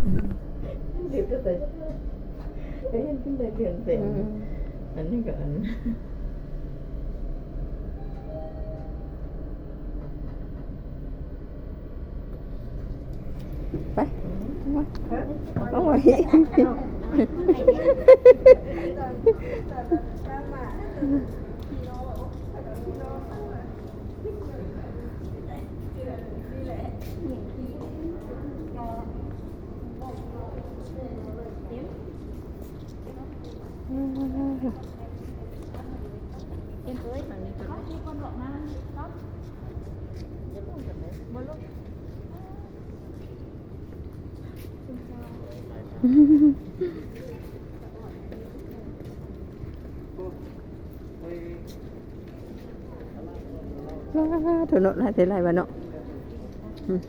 ເດີນໄປ ໄປເຫັນເພິ່ນໄດ້ເລື່ອນເປັນ ອືມ ອັນນີ້ກໍອັນ ໄປ ໂອ້ຍ ວ້າ ໂທເນາະ ຫຼາຍແທ້ຫຼາຍວ່າເນາະ ອືມ.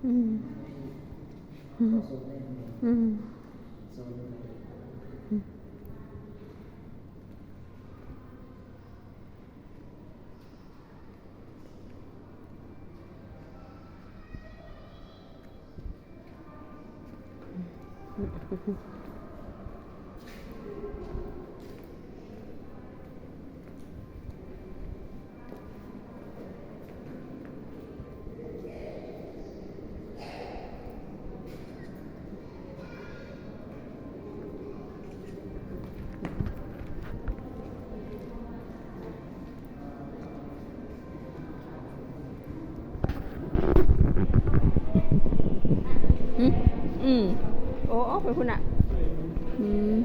ອືມ ອືມ ອືມ ອືມ. ອືມ ອືມ ໂອ້ ອອກໄປພຸ້ນນະ ອືມ.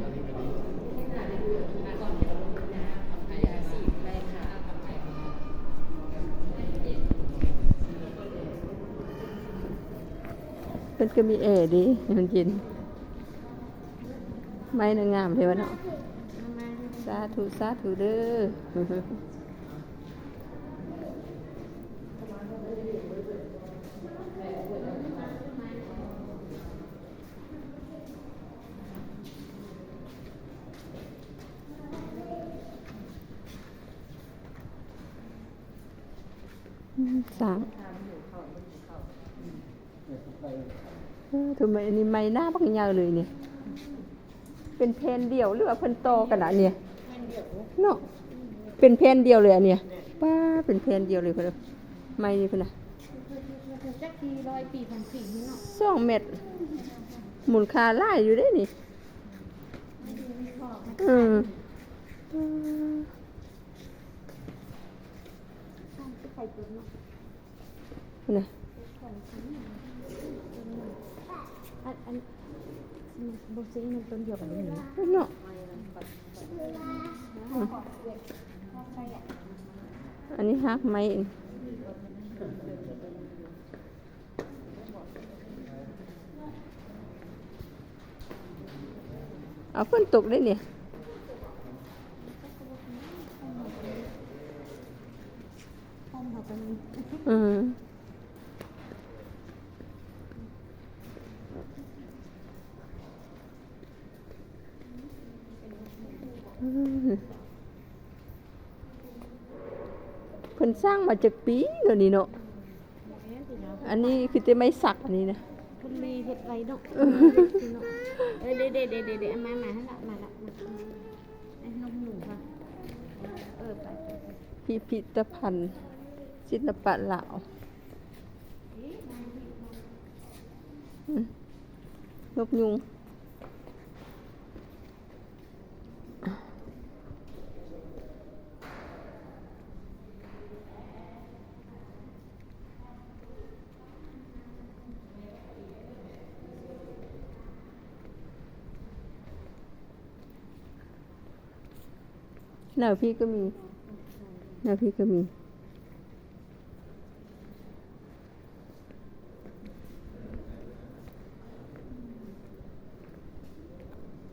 ເພິ່ນກໍມີແອເດ້ ໃຫ້ມັນເຢັນ. ໄມ້ນະງາມແທ້ວະເນາະ. ສາທຸ ສາທຸເດີ້. ອືມ ສ້າງ ເອີ ທຳໄມອັນນີ້ໄມ້ໜາບັກໃຫຍ່ເລີຍນີ້ ເປັນແຜ່ນດຽວ ຫຼືວ່າເພິ່ນຕໍ່ກັນລະອັນນີ້ ແຜ່ນດຽວເນາະ ເປັນແຜ່ນດຽວເລີຍອັນນີ້ ປ້າ ເປັນແຜ່ນດຽວເລີຍເພິ່ນ ໄມ້ນີ້ເພິ່ນນະ. ສີ່ຮ້ອຍປີ ພັນປີນີ້ເນາະ ສອງແມັດ ມູນຄ່າຫຼາຍຢູ່ເດ້ນີ້. ອືມ ນະ ອັນ ອັນ ບໍ່ຊິແມ່ນຕົ້ນດຽວກັນນີ້ເນາະ. ອືມ ອັນນີ້ຮາກໄມ້. ເອົາ ຝົນຕົກເດ້ນີ້. ອືມ. ອືມ ເພິ່ນສ້າງມາຈັກປີແລ້ວນີ້ເນາະ? ອັນນີ້ຄືແຕ່ໄມ້ສັກອັນນີ້ນະ ເພິ່ນມີເຮັດໄວ້ເນາະ. ເອີ ເດ້ໆໆໆ ມາ ມາຫັ້ນລະ ມາລະ ມາ ໃຫ້ນົກຫູ ເອີ ໄປ ໄປ ໄປ. ພິພິທະພັນສິລະປະລາວ. ອືມ ນົກຍຸງ. ແນວພີ້ກໍມີ ແນວພີ້ກໍມີ.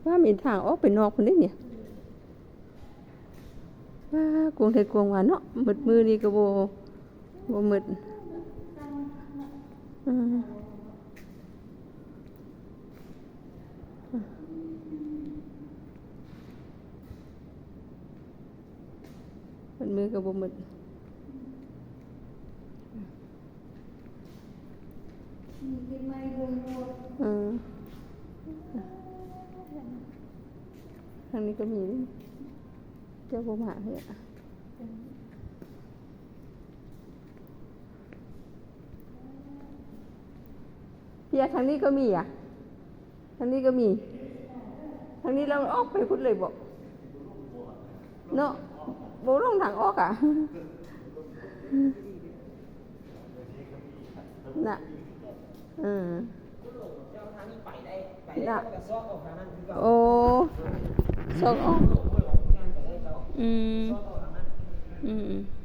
ວ່າມີທາງອອກໄປນອກພຸ້ນເດ້ນີ້. ວ້າ ກວ້າງແທ້ກວ້າງວ່າເນາະ. ມືດມື້ນີ້ກໍບໍ່ ບໍ່ມືດ. ອືມ ມັນມືກໍບໍ່ໝົດ. ເອີ ທາງນີ້ກໍມີ ເຈົ້າບໍ່ມາເທື່ອ. ເພຍ ທາງນີ້ກໍມີອະ. ທາງນີ້ກໍມີ ທາງນີ້ລາວອອກໄປພຸ້ນເລີຍບໍ ເນາະ? ບໍ່ລົງທາງອອກອະ ນະ. ເອີ ນະ ໂອ້ ຊອກອອກ. ອືມ ອືມ.